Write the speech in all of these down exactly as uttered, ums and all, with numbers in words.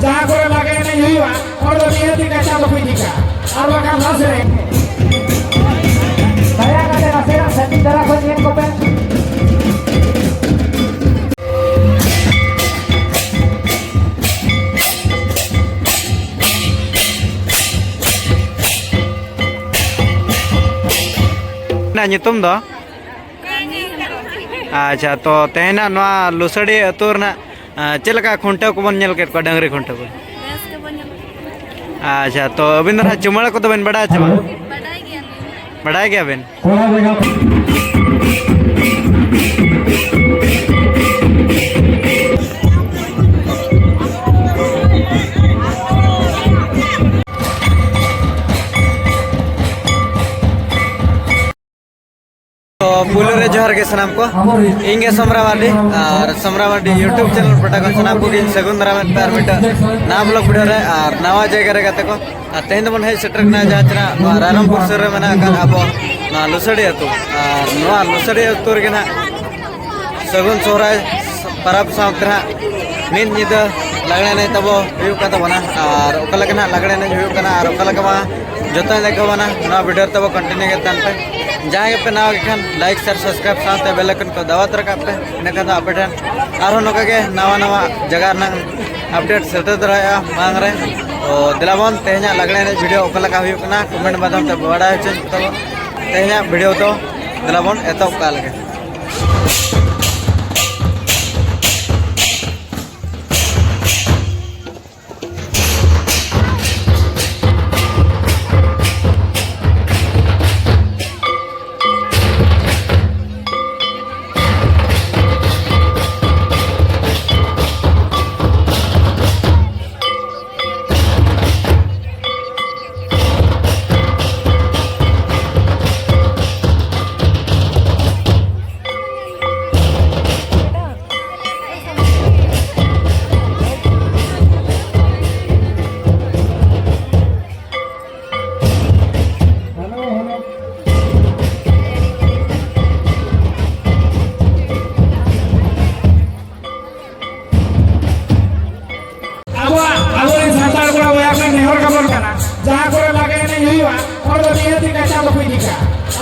ᱡᱟᱦᱟᱸ ᱠᱚᱨᱮ ᱞᱟᱜᱽᱲᱮ ᱮᱱᱮᱡ ᱦᱩᱭᱩᱜᱼᱟ, ᱚᱸᱰᱮ ᱫᱚ ᱱᱤᱦᱟᱹᱛ ᱜᱮ ᱠᱟᱪᱟ ᱫᱚᱠᱚ ᱤᱫᱤ ᱠᱟᱜᱼᱟ, ᱟᱨ ᱵᱟᱠᱷᱟᱱ ᱞᱟᱥ ᱨᱮ᱾ ᱫᱟᱭᱟ ᱠᱟᱛᱮ ᱱᱟᱥᱮᱱᱟᱜ ᱥᱟᱺᱜᱤᱧ ᱫᱷᱟᱨᱟ ᱠᱷᱚᱱ ᱧᱮᱞ ᱠᱚᱯᱮ᱾ ᱨᱮᱱᱟᱜ ᱧᱩᱛᱩᱢ ᱫᱚ? ᱟᱪᱪᱷᱟ, ᱛᱚ ᱛᱮᱦᱮᱧᱟᱜ ᱱᱚᱣᱟ ᱞᱩᱥᱟᱹᱲᱤ ᱟᱹᱛᱩ ᱨᱮᱱᱟᱜ, ᱟᱸ, ᱪᱮᱫ ᱞᱮᱠᱟ ᱠᱷᱩᱱᱴᱟᱹᱣ ᱠᱚᱵᱚᱱ ᱧᱮᱞ ᱠᱮᱫ ᱠᱚᱣᱟ, ᱰᱟᱹᱝᱨᱤ ᱠᱷᱩᱱᱴᱟᱹᱣ ᱠᱚ? ᱵᱮᱥ ᱜᱮᱵᱚᱱ ᱧᱮᱞ ᱠᱮᱫ ᱠᱚᱣᱟ᱾ ᱟᱪᱪᱷᱟ, ᱛᱚ ᱟᱹᱵᱤᱱ ᱫᱚ ᱱᱟᱦᱟᱜ ᱪᱩᱢᱟᱹᱲᱟ ᱠᱚᱫᱚ ᱵᱤᱱ ᱵᱟᱲᱟᱭᱟ ᱪᱮ ᱵᱟᱝ? ᱵᱟᱰᱟᱭ ᱜᱮᱭᱟᱞᱤᱧ᱾ ᱵᱟᱰᱟᱭ ᱜᱮᱭᱟᱵᱤᱱ? ᱛᱚ, ᱯᱩᱭᱞᱩ ᱨᱮ ᱡᱚᱦᱟᱨ ᱜᱮ ᱥᱟᱱᱟᱢ ᱠᱚ᱾ ᱤᱧ ᱜᱮ ᱥᱚᱢᱨᱟ ᱢᱟᱨᱰᱤ, ᱟᱨ ᱥᱚᱢᱨᱟ ᱢᱟᱨᱰᱤ YouTube channel ᱯᱟᱦᱴᱟ ᱠᱷᱚᱱ ᱥᱟᱱᱟᱢ ᱠᱚᱜᱮᱧ ᱥᱟᱹᱜᱩᱱ ᱫᱟᱨᱟᱢᱮᱫ ᱯᱮ ᱟᱨ ᱢᱤᱫᱴᱟᱝ ᱱᱟᱣᱟ vlog video ᱨᱮ ᱟᱨ ᱱᱟᱣᱟ ᱡᱟᱭᱜᱟ ᱨᱮ ᱜᱟᱛᱮ ᱠᱚ᱾ ᱟᱨ ᱛᱮᱦᱮᱧ ᱫᱚᱵᱚᱱ ᱦᱮᱡ ᱥᱮᱴᱮᱨ ᱠᱟᱱᱟ ᱡᱟᱦᱟᱸ ᱪᱮ ᱱᱟᱜ ᱱᱚᱣᱟ ᱨᱟᱭᱨᱚᱝᱯᱩᱨ ᱥᱩᱨ ᱨᱮ ᱢᱮᱱᱟᱜ ᱟᱠᱟᱫ ᱟᱵᱚ ᱱᱚᱣᱟ ᱞᱩᱥᱟᱹᱲᱤ ᱟᱹᱛᱩ᱾ ᱟᱨ ᱱᱚᱣᱟ ᱞᱩᱥᱟᱹᱲᱤ ᱟᱹᱛᱩ ᱨᱮᱜᱮ ᱱᱟᱜ ᱥᱟᱹᱜᱩᱱ ᱥᱚᱦᱨᱟᱭ ᱯᱟᱨᱟᱵᱽ ᱥᱟᱶᱛᱮ ᱱᱟᱜ ᱢᱤᱫ ᱧᱤᱫᱟᱹ ᱞᱟᱜᱽᱲᱮ ᱮᱱᱮᱡ ᱛᱟᱵᱚ ᱦᱩᱭᱩᱜ ᱠᱟᱱ ᱛᱟᱵᱚᱱᱟ᱾ ᱟᱨ ᱚᱠᱟ ᱞᱮᱠᱟ ᱱᱟᱜ ᱞᱟᱜᱽᱲᱮ ᱮᱱᱮᱡ ᱦᱩᱭᱩᱜ ᱠᱟᱱᱟ ᱟᱨ ᱚᱠᱟ ᱞᱮᱠᱟ ᱵᱟᱝ, ᱡᱚᱛᱚᱧ ᱞᱟᱹᱭ ᱟᱵᱚᱱᱟ ᱱᱚᱣᱟ video ᱨᱮ ᱛᱟᱵᱚ continue ᱜᱮ ᱛᱟᱦᱮᱱ ᱯᱮ᱾ ᱡᱟᱦᱟᱸᱭ ᱜᱮᱯᱮ ᱱᱟᱣᱟ ᱜᱮ ᱠᱷᱟᱱ like, share, subscribe ᱥᱟᱶᱛᱮ bell icon ᱠᱚ ᱫᱟᱵᱟᱣ ᱛᱚᱨᱟ ᱠᱟᱜ ᱯᱮ᱾ ᱤᱱᱟᱹ ᱠᱷᱟᱱ ᱫᱚ ᱟᱯᱮ ᱴᱷᱮᱱ ᱟᱨᱦᱚᱸ ᱱᱚᱝᱠᱟ ᱜᱮ ᱱᱟᱣᱟ ᱱᱟᱣᱟ ᱡᱟᱭᱜᱟ ᱨᱮᱱᱟᱜ update ᱥᱮᱴᱮᱨ ᱫᱟᱲᱮᱭᱟᱜᱼᱟ ᱢᱟᱲᱟᱝ ᱨᱮ᱾ ᱛᱚ ᱫᱮᱞᱟ ᱵᱚᱱ ᱛᱮᱦᱮᱧᱟᱜ ᱞᱟᱜᱽᱲᱮ ᱮᱱᱮᱡ video ᱚᱠᱟ ᱞᱮᱠᱟ ᱦᱩᱭᱩᱜ ᱠᱟᱱᱟ comment ᱢᱟᱫᱽᱫᱷᱚᱢ ᱛᱮ ᱵᱟᱲᱟᱭ ᱦᱚᱪᱚᱧ ᱯᱮ ᱛᱟᱵᱚᱱ᱾ ᱛᱮᱦᱮᱧᱟᱜ video ᱫᱚ ᱫᱮᱞᱟ ᱵᱚᱱ ᱮᱛᱚᱦᱚᱵ ᱠᱟᱜ ᱞᱮᱜᱮ᱾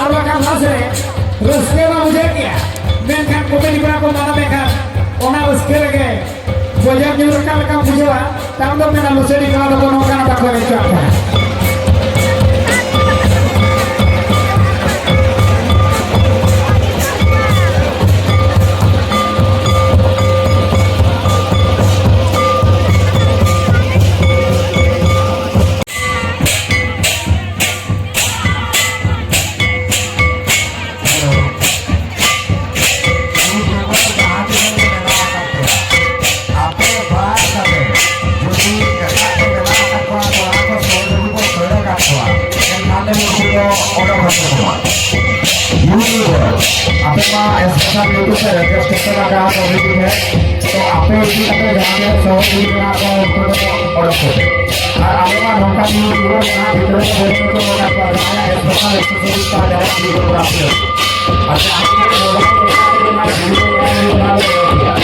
ᱟᱨ ᱵᱟᱠᱷᱟᱱ ᱞᱟᱥ ᱨᱮ ᱨᱟᱹᱥᱠᱟᱹ ᱢᱟ ᱵᱩᱡᱷᱟᱹᱜ ᱜᱮᱭᱟ, ᱢᱮᱱᱠᱷᱟᱱ ᱠᱚᱢᱤᱴᱤ ᱠᱚᱲᱟ ᱠᱚ ᱢᱟᱱᱟᱣ ᱞᱮᱠᱷᱟᱱ ᱚᱱᱟ ᱨᱟᱹᱥᱠᱟᱹ ᱨᱮᱜᱮ ᱵᱚᱡᱚᱨ ᱧᱩᱨ ᱟᱠᱟᱱ ᱞᱮᱠᱟᱢ ᱵᱩᱡᱷᱟᱹᱣᱟ᱾ ᱛᱟᱭᱚᱢ ᱫᱚ ᱢᱮᱱᱟ, ᱞᱩᱥᱟᱹᱰᱤ ᱠᱚᱲᱟ ᱫᱚᱠᱚ ᱱᱚᱝᱠᱟᱱ ᱠᱟᱛᱷᱟ ᱠᱚ ᱮᱱᱮᱡ ᱦᱚᱪᱚᱣᱟᱜ ᱠᱟᱱᱟ᱾ ᱟᱯᱮ ᱵᱟᱫ ᱠᱟᱛᱮ ᱡᱩᱫᱤ ᱮᱴᱟᱜ ᱠᱚ ᱢᱮᱱᱟᱜ ᱟᱠᱟᱫ ᱠᱚᱣᱟ, ᱠᱚᱲᱟ ᱠᱚ ᱥᱚᱦᱚᱡᱳᱜᱤ ᱠᱚ ᱠᱷᱟᱹᱲ ᱟᱠᱟᱫ ᱠᱚᱣᱟ, ᱮᱱᱠᱷᱟᱱ ᱫᱚ ᱩᱱᱠᱩ ᱫᱚ ᱚᱰᱚᱠ ᱦᱚᱪᱚ ᱠᱚᱢᱟ᱾ ᱟᱯᱮ ᱢᱟ special YouTube ᱨᱮ ᱨᱮᱡᱤᱥᱴᱨᱮᱥᱚᱱ ᱟᱠᱟᱫ ᱠᱚ ᱢᱤᱫ ᱜᱮ, ᱛᱚ ᱟᱯᱮ ᱤᱫᱤ ᱠᱟᱛᱮ ᱡᱟᱦᱟᱸ ᱛᱤᱱᱟᱹᱜ ᱥᱚᱦᱚᱡᱳᱜᱤ ᱢᱮᱱᱟᱜ ᱠᱚᱣᱟ, ᱩᱱᱠᱩ ᱫᱚ ᱚᱰᱚᱠ ᱠᱚᱯᱮ᱾ ᱟᱨ ᱟᱞᱮ ᱢᱟ ᱱᱚᱝᱠᱟ ᱜᱮ ᱜᱤᱫᱽᱨᱟᱹ ᱠᱚ ᱢᱮᱱᱟᱜ, ᱜᱤᱫᱽᱨᱟᱹ ᱠᱚ ᱵᱟᱹᱱᱩᱜ ᱠᱚ ᱢᱮᱱᱟᱜ ᱠᱚᱣᱟ, ᱡᱟᱦᱟᱸᱭᱟᱜ special accessories ᱠᱚ ᱡᱟᱦᱟᱸᱭᱟᱜ ᱜᱤᱫᱽᱨᱟᱹ ᱠᱚ ᱟᱯᱮ ᱟᱪᱪᱷᱟ, ᱟᱯᱮ ᱠᱚ ᱵᱚᱞᱚ ᱠᱟᱛᱮ ᱚᱱᱟ ᱵᱷᱤᱰᱤᱭᱳ ᱧᱮᱞ ᱦᱩᱭᱩᱜ ᱠᱟᱱᱟ᱾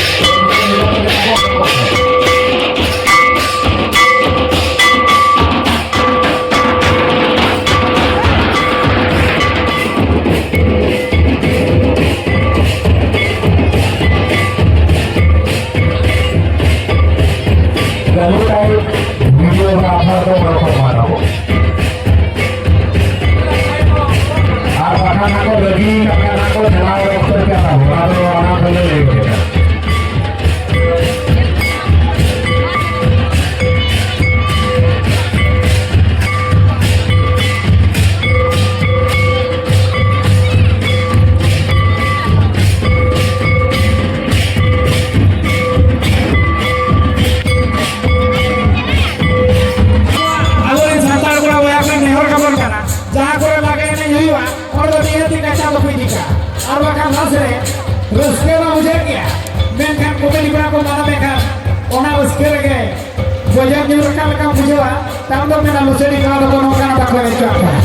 ᱜᱟᱹᱞᱩ ᱴᱟᱭᱤᱯ ᱵᱷᱤᱰᱤᱭᱳ ᱜᱨᱟᱯᱷᱟᱨ ᱫᱚ ᱵᱟᱠᱚ ᱢᱟᱱᱟᱣ᱾ ᱟᱨ ᱵᱟᱠᱷᱟᱱ ᱦᱟᱸᱜ ᱠᱚ ᱨᱟᱹᱜᱤ ᱠᱟᱜ ᱠᱟᱱᱟ ᱠᱚ, ᱪᱟᱞᱟᱣ ᱚᱠᱛᱚ ᱨᱮ ᱪᱟᱞᱟᱣ, ᱚᱱᱟ ᱫᱚ, ᱚᱱᱟ ᱫᱚᱞᱮ ᱞᱟᱹᱭ ᱠᱮᱫᱟ᱾ ᱟᱵᱚᱨᱮᱱ ᱥᱟᱱᱛᱟᱲ ᱠᱚᱲᱟ ᱵᱚᱭᱦᱟ ᱠᱚ ᱱᱮᱦᱚᱨ ᱠᱟᱵᱚᱱ ᱠᱟᱱᱟ, ᱡᱟᱦᱟᱸ ᱠᱚᱨᱮ ᱞᱟᱜᱽᱲᱮ ᱮᱱᱮᱡ ᱦᱩᱭᱩᱜᱼᱟ, ᱚᱸᱰᱮ ᱫᱚ ᱱᱤᱦᱟᱹᱛ ᱜᱮ ᱠᱟᱪᱟ ᱫᱚᱠᱚ ᱤᱫᱤ ᱠᱟᱜᱼᱟ᱾ ᱟᱨ ᱵᱟᱠᱷᱟᱱ ᱞᱟᱥ ᱨᱮ ᱨᱟᱹᱥᱠᱟᱹ ᱢᱟ ᱵᱩᱡᱷᱟᱹᱜ ᱜᱮᱭᱟ, ᱢᱮᱱᱠᱷᱟᱱ ᱠᱚᱢᱤᱴᱤ ᱠᱚᱲᱟ ᱠᱚ ᱢᱟᱱᱟᱣ ᱞᱮᱠᱷᱟᱱ ᱚᱱᱟ ᱨᱟᱹᱥᱠᱟᱹ ᱨᱮᱜᱮ ᱵᱚᱡᱚᱨ ᱧᱩᱨ ᱟᱠᱟᱱ ᱞᱮᱠᱟᱢ ᱵᱩᱡᱷᱟᱹᱣᱟ᱾ ᱛᱟᱭᱚᱢ ᱫᱚ ᱢᱮᱱᱟ, ᱞᱩᱥᱟᱹᱰᱤ ᱠᱚᱲᱟ ᱫᱚᱠᱚ ᱱᱚᱝᱠᱟᱱ ᱠᱟᱛᱷᱟ ᱠᱚ ᱮᱱᱮᱡ ᱦᱚᱪᱚᱣᱟᱜ ᱠᱟᱱᱟ᱾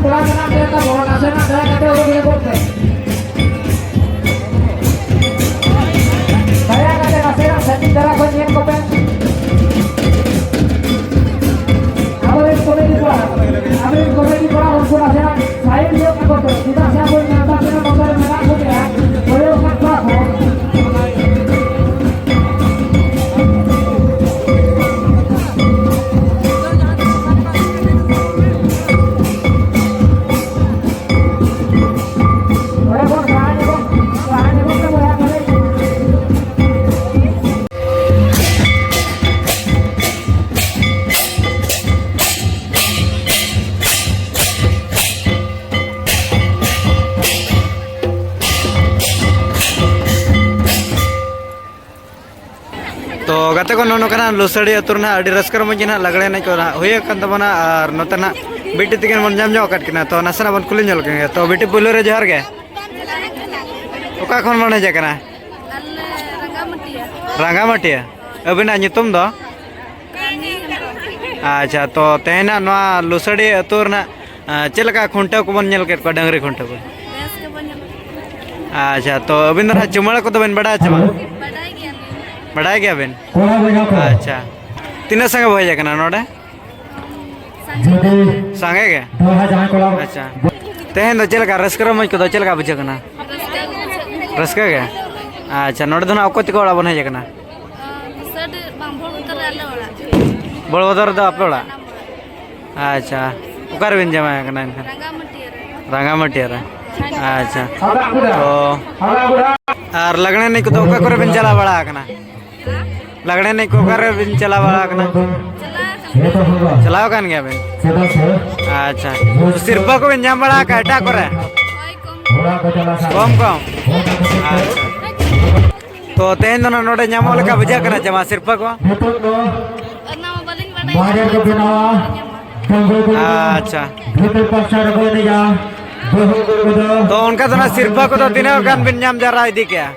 ᱠᱚᱲᱟ ᱢᱮᱱᱟᱜ ᱯᱮ ᱛᱟᱵᱚᱱ, ᱱᱟᱥᱮᱱᱟᱜ ᱫᱟᱭᱟ ᱠᱟᱛᱮ ᱩᱰᱩᱠ ᱧᱚᱜᱚᱜ ᱯᱮ᱾ ᱫᱟᱭᱟ ᱠᱟᱛᱮ ᱱᱟᱥᱮᱱᱟᱜ ᱥᱟᱺᱜᱤᱧ ᱫᱷᱟᱨᱟ ᱠᱷᱚᱱ ᱧᱮᱞ ᱠᱚᱯᱮ᱾ ᱟᱵᱚᱨᱮᱱ ᱠᱚᱢᱮᱰᱤ ᱠᱚᱲᱟ, ᱟᱵᱚᱨᱮᱱ ᱠᱚᱢᱮᱰᱤ ᱠᱚᱲᱟ ᱩᱱᱠᱩ ᱱᱟᱥᱮᱱᱟᱜ ᱥᱟᱭᱤᱰ ᱧᱚᱜ ᱠᱟᱠᱚ ᱯᱮ, ᱪᱮᱫᱟᱜ ᱥᱮ ᱟᱵᱚ ᱧᱮᱞ ᱛᱟᱵᱚᱱᱟ ᱱᱚᱛᱮ ᱨᱮ ᱢᱮᱱᱟᱜ ᱠᱚᱜᱮᱭᱟ, ᱠᱚᱭᱚᱜ ᱠᱟᱜ ᱠᱚᱣᱟ ᱠᱚ᱾ ᱛᱚ ᱜᱟᱛᱮ ᱠᱚ, ᱱᱚᱜᱼᱚ ᱱᱚᱝᱠᱟ ᱱᱟᱜ ᱞᱩᱥᱟᱹᱲᱤ ᱟᱹᱛᱩ ᱨᱮ ᱱᱟᱜ ᱟᱹᱰᱤ ᱨᱟᱹᱥᱠᱟᱹ ᱨᱚᱢᱚᱡᱽ ᱜᱮ ᱱᱟᱜ ᱞᱟᱜᱽᱲᱮ ᱮᱱᱮᱡ ᱠᱚ ᱱᱟᱜ ᱦᱩᱭ ᱟᱠᱟᱱ ᱛᱟᱵᱚᱱᱟ᱾ ᱟᱨ ᱱᱚᱛᱮ ᱱᱟᱜ ᱵᱤᱴᱤ ᱛᱤᱠᱤᱱ ᱵᱚᱱ ᱧᱟᱢ ᱧᱚᱜ ᱟᱠᱟᱫ ᱠᱤᱱᱟ, ᱛᱚ ᱱᱟᱥᱮᱱᱟᱜ ᱵᱚᱱ ᱠᱩᱞᱤ ᱧᱚᱜ ᱞᱮᱠᱤᱱ ᱜᱮ᱾ ᱛᱚ ᱵᱤᱴᱤ, ᱯᱩᱭᱞᱩ ᱨᱮ ᱡᱚᱦᱟᱨ ᱜᱮ᱾ ᱚᱠᱟ ᱠᱷᱚᱱ ᱵᱚᱱ ᱦᱮᱡ ᱟᱠᱟᱱᱟ? ᱟᱞᱮ ᱨᱟᱸᱜᱟᱢᱟᱹᱴᱤᱭᱟᱹ᱾ ᱨᱟᱸᱜᱟᱢᱟᱹᱴᱤᱭᱟᱹ᱾ ᱟᱹᱵᱤᱱᱟᱜ ᱧᱩᱛᱩᱢ ᱫᱚ? ᱠᱟᱹᱢᱤ ᱦᱮᱢᱵᱨᱚᱢ᱾ ᱟᱪᱪᱷᱟ, ᱛᱚ ᱛᱮᱦᱮᱧᱟᱜ ᱱᱚᱣᱟ ᱞᱩᱥᱟᱹᱲᱤ ᱟᱹᱛᱩ ᱨᱮᱱᱟᱜ, ᱟᱸ, ᱪᱮᱫ ᱞᱮᱠᱟ ᱠᱷᱩᱱᱴᱟᱹᱣ ᱠᱚᱵᱚᱱ ᱧᱮᱞ ᱠᱮᱫ ᱠᱚᱣᱟ, ᱰᱟᱹᱝᱨᱤ ᱠᱷᱩᱱᱴᱟᱹᱣ ᱠᱚ? ᱵᱮᱥ ᱜᱮᱵᱚᱱ ᱧᱮᱞ ᱠᱮᱫ ᱠᱚᱣᱟ᱾ ᱟᱪᱪᱷᱟ, ᱛᱚ ᱟᱹᱵᱤᱱ ᱫᱚ ᱱᱟᱦᱟᱜ ᱪᱩᱢᱟᱹᱲᱟ ᱠᱚᱫᱚ ᱵᱤᱱ ᱵᱟᱰᱟᱭᱟ ᱪᱮ ᱵᱟᱝ? ᱵᱟᱰᱟᱭ ᱜᱮᱭᱟᱞᱤᱧ᱾ ᱵᱟᱰᱟᱭ ᱜᱮᱭᱟᱵᱤᱱ? ᱟᱪᱪᱷᱟ, ᱛᱤᱱᱟᱹᱜ ᱥᱟᱸᱜᱮ ᱵᱚ ᱦᱮᱡ ᱟᱠᱟᱱᱟ ᱱᱚᱰᱮ? ᱥᱟᱸᱜᱮ ᱜᱮ᱾ ᱥᱟᱸᱜᱮ ᱜᱮ? ᱟᱪᱪᱷᱟ, ᱛᱮᱦᱮᱧ ᱫᱚ ᱪᱮᱫ ᱞᱮᱠᱟ ᱨᱟᱹᱥᱠᱟᱹ ᱨᱚᱢᱚᱡᱽ ᱠᱚᱫᱚ ᱪᱮᱫ ᱞᱮᱠᱟ ᱵᱩᱡᱷᱟᱹᱜ ᱠᱟᱱᱟ? ᱨᱟᱹᱥᱠᱟᱹ ᱜᱮ ᱵᱩᱡᱷᱟᱹᱜ ᱠᱟᱱᱟ᱾ ᱨᱟᱹᱥᱠᱟᱹ ᱜᱮ? ᱟᱪᱪᱷᱟ, ᱱᱚᱰᱮ ᱫᱚ ᱱᱟᱦᱟᱜ ᱚᱠᱚᱭ ᱛᱟᱠᱚ ᱚᱲᱟᱜ ᱵᱚᱱ ᱦᱮᱡ ᱟᱠᱟᱱᱟ? ᱟᱸ, ᱥᱟᱹᱰᱤ ᱵᱟᱝ, ᱵᱷᱚᱲ ᱩᱛᱟᱹᱨ ᱨᱮ ᱟᱞᱮ ᱚᱲᱟᱜ᱾ ᱵᱚᱲᱚ ᱵᱚᱫᱚᱨ ᱫᱚ ᱟᱯᱮ ᱚᱲᱟᱜ? ᱟᱪᱪᱷᱟ, ᱚᱠᱟ ᱨᱮᱵᱤᱱ ᱡᱟᱶᱟᱭ ᱟᱠᱟᱱᱟ ᱮᱱᱠᱷᱟᱱ? ᱨᱟᱸᱜᱟᱢᱟᱹᱴᱤᱭᱟᱹ ᱨᱮ᱾ ᱨᱟᱸᱜᱟᱢᱟᱹᱴᱤᱭᱟᱹ ᱨᱮ᱾ ᱟᱪᱪᱷᱟ, ᱛᱚ ᱟᱨ ᱞᱟᱜᱽᱬᱮ ᱮᱱᱮᱡ ᱠᱚᱫᱚ ᱚᱠᱟ ᱠᱚᱨᱮ ᱵᱤᱱ ᱪᱟᱞᱟᱣ ᱵᱟᱲᱟ ᱟᱠᱟᱱᱟ? ᱞᱟᱜᱽᱬᱮ ᱮᱱᱮᱡ ᱠᱚ ᱚᱠᱟ ᱨᱮ ᱵᱤᱱ ᱪᱟᱞᱟᱣ ᱵᱟᱲᱟ ᱟᱠᱟᱱᱟ? ᱪᱟᱞᱟᱣ ᱟᱠᱟᱱ ᱜᱮᱭᱟ᱾ ᱪᱟᱞᱟᱣ ᱟᱠᱟᱱ ᱜᱮᱭᱟ ᱵᱤᱱ? ᱟᱪᱪᱷᱟ, ᱥᱤᱨᱯᱟᱹ ᱠᱚᱵᱤᱱ ᱧᱟᱢ ᱵᱟᱲᱟ ᱟᱠᱟᱫᱼᱟ ᱮᱴᱟᱜ ᱠᱚᱨᱮ? ᱦᱳᱭ, ᱠᱚᱢ᱾ ᱠᱚᱢ ᱠᱚᱢ? ᱟᱪᱪᱷᱟ᱾ ᱛᱚ ᱛᱮᱦᱮᱧ ᱫᱚ ᱱᱟᱜ ᱱᱚᱰᱮ ᱧᱟᱢᱚᱜ ᱞᱮᱠᱟ ᱵᱩᱡᱷᱟᱹᱜ ᱠᱟᱱᱟ ᱪᱮ ᱢᱟ ᱥᱤᱨᱯᱟᱹ ᱠᱚ? ᱚᱱᱟ ᱢᱟ ᱵᱟᱹᱞᱤᱧ ᱵᱟᱰᱟᱭᱟ᱾ ᱟᱪᱪᱷᱟ᱾ ᱛᱚ ᱚᱱᱠᱟ ᱫᱚ ᱱᱟᱜ ᱥᱤᱨᱯᱟᱹ ᱠᱚᱫᱚ ᱛᱤᱱᱟᱹᱜ ᱜᱟᱱ ᱵᱤᱱ ᱧᱟᱢ ᱡᱟᱣᱨᱟ ᱤᱫᱤ ᱠᱮᱜᱼᱟ?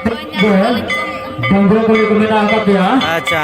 ᱦᱳᱭ, ᱧᱟᱢ ᱠᱟᱜᱼᱟ ᱞᱤᱧ ᱠᱚᱢ ᱠᱚᱢ᱾ ᱟᱪᱪᱷᱟ᱾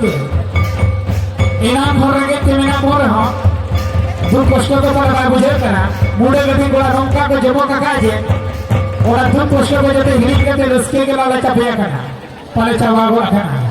ᱮᱱᱟᱝ ᱠᱷᱚᱱ ᱨᱮᱸᱜᱮᱡ ᱛᱮ ᱢᱮᱱᱟᱜ ᱵᱚᱱ ᱨᱮᱦᱚᱸ, ᱫᱩᱠ ᱠᱚᱥᱴᱚ ᱫᱚ ᱛᱟᱞᱮ ᱵᱟᱭ ᱵᱩᱡᱷᱟᱹᱜ ᱠᱟᱱᱟ᱾ ᱢᱩᱰᱟᱹ ᱜᱟᱹᱰᱤ ᱜᱚᱲᱟ ᱱᱚᱝᱠᱟ ᱠᱚ ᱡᱚᱢᱚᱠ ᱟᱠᱟᱫ ᱡᱮ, ᱚᱱᱟ ᱫᱩᱠ ᱠᱚᱥᱴᱚ ᱠᱚ ᱡᱚᱛᱚ ᱦᱤᱲᱤᱧ ᱠᱟᱛᱮ ᱨᱟᱹᱥᱠᱟᱹ ᱜᱮ ᱞᱟᱞᱮ ᱪᱟᱯᱮ ᱟᱠᱟᱱᱟ, ᱯᱟᱞᱮ ᱪᱟᱵᱟ ᱜᱚᱫ ᱟᱠᱟᱱᱟ᱾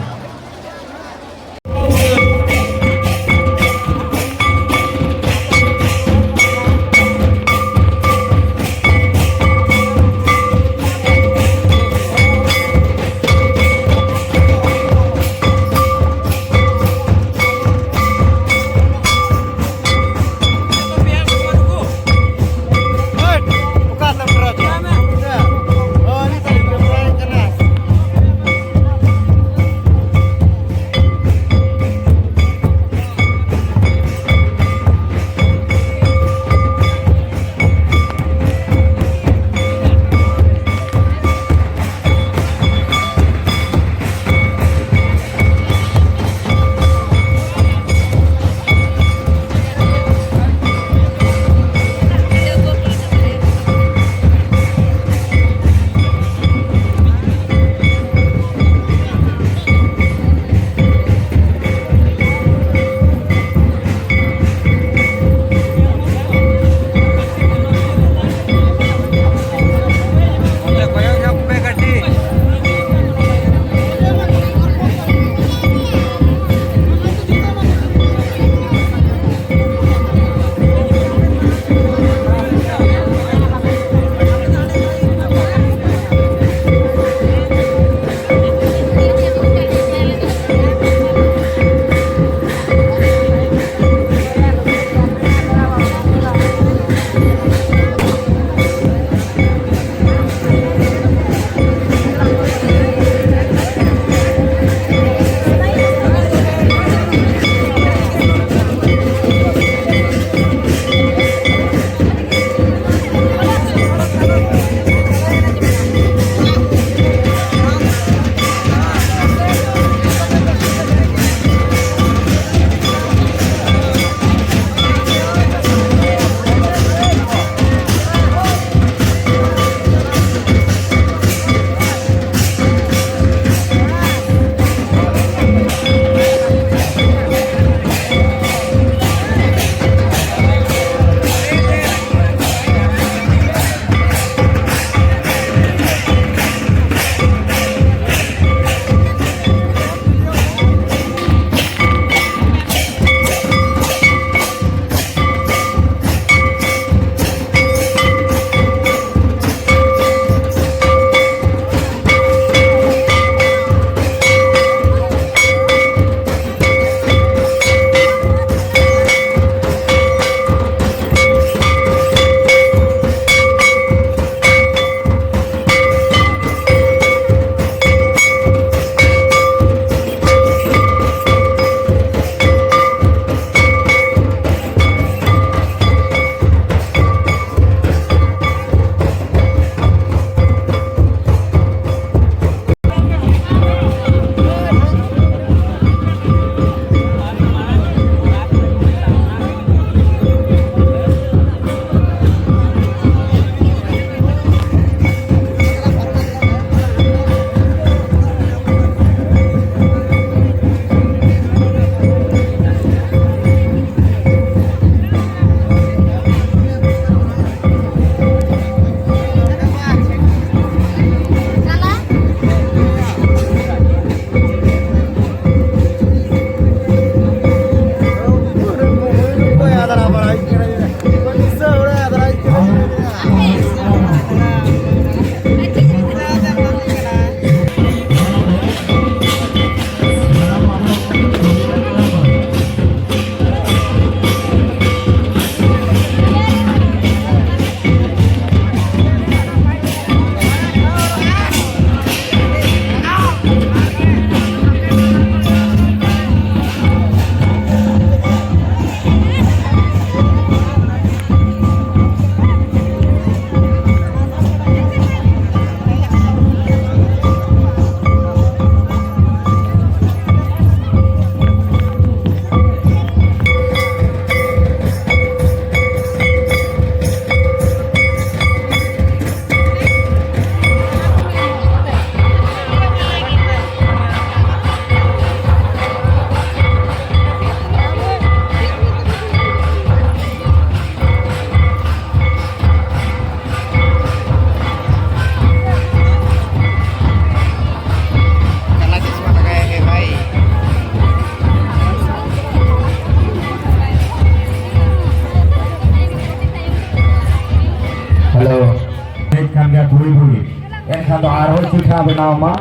ᱪᱤᱴᱷᱟ ᱵᱮᱱᱟᱣ ᱢᱟ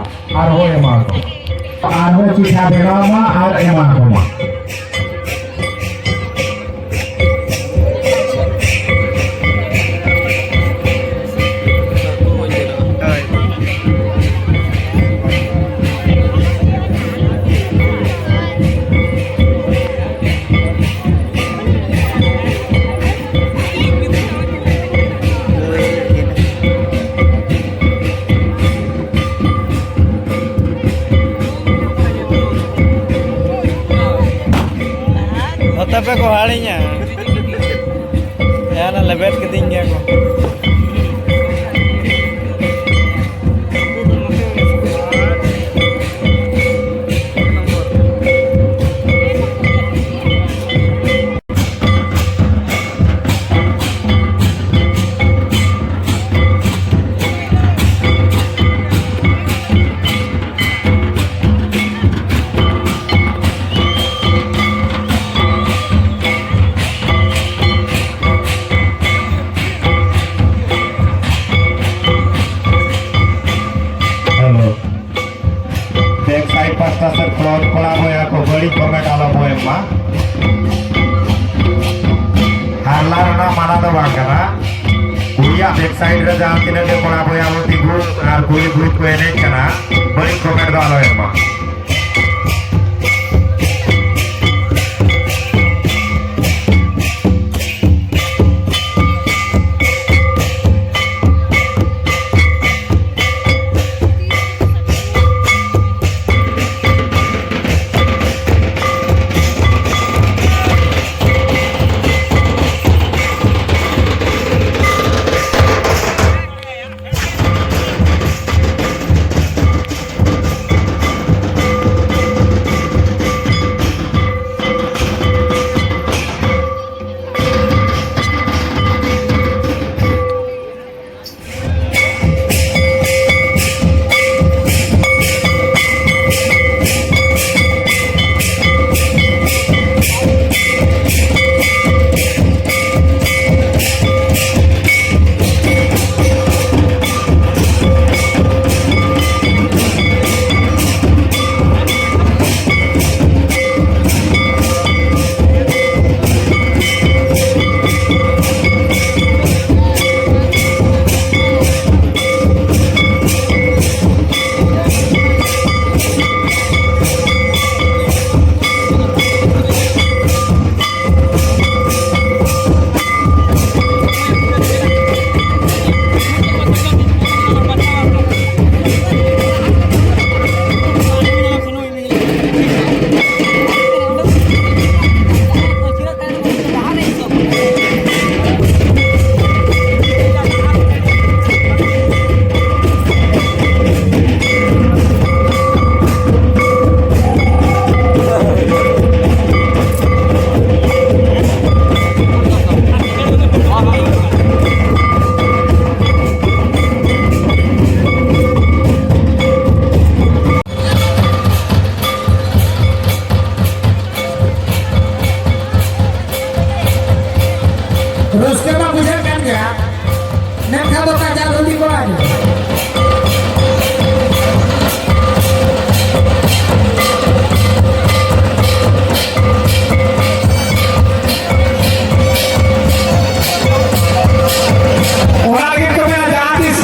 ᱟᱨᱦᱚᱸ ᱮᱢᱟ ᱠᱚ᱾ ᱟᱨᱦᱚᱸ ᱪᱤᱴᱷᱟ ᱵᱮᱱᱟᱣ ᱢᱟ ᱟᱨ ᱮᱢᱟ ᱠᱚ ᱢᱟ᱾ ᱱᱚᱛᱮ ᱯᱮ ᱜᱚᱦᱟᱲᱤᱧᱟ᱾ ᱭᱟ, ᱚᱱᱟ ᱞᱮᱵᱮᱫ ᱠᱤᱫᱤᱧ ᱜᱮᱭᱟ ᱠᱚ᱾ Hello. Back side ᱯᱟᱥᱴᱟ ᱥᱮᱫ ᱠᱷᱚᱱ ᱠᱚᱲᱟ ᱵᱚᱭᱦᱟ ᱠᱚ ᱵᱟᱹᱲᱤᱡ comment ᱟᱞᱚ ᱵᱚ ᱮᱢ ᱢᱟ᱾ ᱦᱟᱨᱞᱟ ᱨᱮᱱᱟᱜ ᱢᱟᱱᱟ ᱫᱚ ᱵᱟᱝ ᱠᱟᱱᱟ᱾ ᱠᱩᱲᱤᱭᱟᱜ back side ᱨᱮ ᱡᱟᱦᱟᱸ ᱛᱤᱱᱟᱹᱜ ᱜᱮ ᱠᱚᱲᱟ ᱵᱚᱭᱦᱟ ᱵᱚ ᱛᱤᱸᱜᱩ ᱟᱨ ᱠᱩᱲᱤ group ᱠᱚ ᱮᱱᱮᱡ ᱠᱟᱱᱟ, ᱵᱟᱹᱲᱤᱡ comment ᱫᱚ ᱟᱞᱚ ᱮᱢ ᱢᱟ᱾ ᱨᱟᱹᱥᱠᱟᱹ ᱢᱟ ᱵᱩᱡᱷᱟᱹᱜ ᱠᱟᱱ ᱜᱮᱭᱟ, ᱢᱮᱱᱠᱷᱟᱱ ᱫᱚ ᱠᱟᱡᱟᱠ ᱦᱩᱫᱤ ᱠᱚᱲᱟ ᱜᱮ᱾ ᱚᱱᱟ ᱞᱟᱹᱜᱤᱫ ᱠᱚ ᱢᱮᱱᱟ, ᱡᱟᱦᱟᱸ ᱛᱤᱥ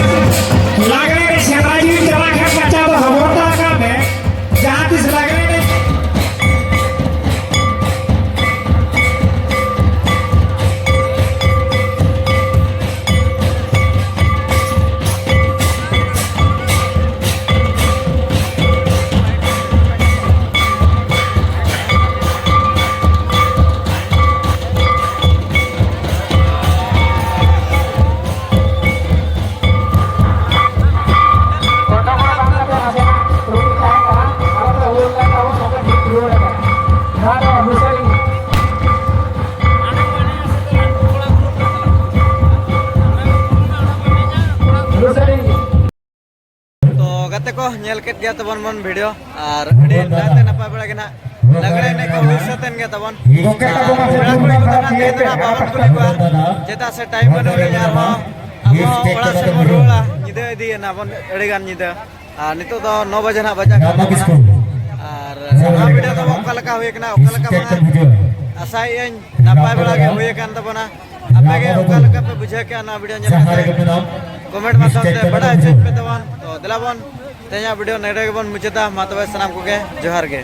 ᱞᱟᱜᱽᱲᱮ ᱮᱱᱮᱡ ᱥᱮᱸᱫᱽᱨᱟ ᱡᱩᱫᱤᱢ ᱪᱟᱞᱟᱜ ᱠᱷᱟᱱ, ᱠᱟᱪᱟ ᱫᱚ ᱦᱚᱵᱚᱨ ᱫᱚᱦᱚ ᱠᱟᱜ ᱢᱮ᱾ ᱡᱟᱦᱟᱸ ᱛᱤᱥ ᱞᱟᱜᱽᱲᱮ ᱮᱱᱮᱡ ᱛᱚ ᱜᱟᱛᱮ ᱠᱚ, ᱧᱮᱞ ᱠᱮᱫ ᱜᱮᱭᱟ ᱛᱟᱵᱚᱱ ᱵᱚᱱ ᱵᱷᱤᱰᱤᱭᱳ, ᱟᱨ ᱟᱹᱰᱤ ᱱᱟᱭᱛᱮ ᱱᱟᱯᱟᱭ ᱵᱟᱲᱟ ᱜᱮ ᱱᱟᱦᱟᱜ ᱞᱟᱜᱽᱲᱮ ᱮᱱᱮᱡ ᱠᱚ ᱦᱩᱭ ᱥᱟᱹᱛ ᱮᱱ ᱜᱮ ᱛᱟᱵᱚᱱ᱾ ᱟᱨ ᱯᱮᱲᱟ ᱠᱩᱲᱤ ᱠᱚᱫᱚ ᱱᱟᱦᱟᱜ ᱛᱮᱦᱮᱧ ᱫᱚ ᱱᱟᱦᱟᱜ ᱵᱟᱵᱚᱱ ᱠᱩᱞᱤ ᱠᱚᱣᱟ, ᱪᱮᱫᱟᱜ ᱥᱮ ᱴᱟᱭᱤᱢ ᱵᱟᱹᱱᱩᱜ ᱞᱤᱧᱟ, ᱟᱨᱦᱚᱸ ᱟᱵᱚ ᱦᱚᱸ ᱚᱲᱟᱜ ᱥᱮᱫ ᱵᱚᱱ ᱨᱩᱣᱟᱹᱲᱟ, ᱧᱤᱫᱟᱹ ᱤᱫᱤᱭᱮᱱᱟ ᱵᱚᱱ, ᱟᱹᱰᱤ ᱜᱟᱱ ᱧᱤᱫᱟᱹ᱾ ᱟᱨ ᱱᱤᱛᱚᱜ ᱫᱚ ᱱᱚ ᱵᱟᱡᱮ ᱱᱟᱦᱟᱜ ᱵᱟᱡᱟᱜ ᱠᱟᱱ ᱛᱟᱵᱚᱱᱟ᱾ ᱟᱨ ᱱᱚᱣᱟ ᱵᱷᱤᱰᱤᱭᱳ ᱫᱚ ᱚᱠᱟ ᱞᱮᱠᱟ ᱦᱩᱭ ᱠᱟᱱᱟ, ᱚᱠᱟ ᱞᱮᱠᱟ ᱵᱟᱝᱟ, ᱟᱥᱟᱭᱮᱫ ᱟᱹᱧ ᱱᱟᱯᱟᱭ ᱵᱟᱲᱟ ᱜᱮ ᱦᱩᱭ ᱟᱠᱟᱱ ᱛᱟᱵᱚᱱᱟ᱾ ᱟᱯᱮ ᱜᱮ ᱚᱠᱟ ᱞᱮᱠᱟ ᱯᱮ ᱵᱩᱡᱷᱟᱹᱣ ᱠᱮᱜᱼᱟ ᱱᱚᱣᱟ ᱵᱷᱤᱰᱤᱭᱳ ᱧᱮᱞ ᱠᱟᱛᱮ? ᱠᱚᱢᱮᱱᱴ ᱢᱟᱫᱽᱫᱷᱚᱢ ᱛᱮ ᱵᱟᱰᱟᱭ ᱦᱚᱪᱚᱭ ᱯᱮ ᱛᱟᱵᱚᱱ᱾ ᱛᱚ ᱫᱮᱞᱟ ᱵᱚᱱ, ᱛᱮᱦᱮᱧᱟᱜ ᱵᱷᱤᱰᱤᱭᱳ ᱱᱚᱰᱮ ᱜᱮᱵᱚᱱ ᱢᱩᱪᱟᱹᱫᱟ᱾ ᱢᱟ ᱛᱚᱵᱮ ᱥᱟᱱᱟᱢ ᱠᱚᱜᱮ ᱡᱚᱦᱟᱨ ᱜᱮ᱾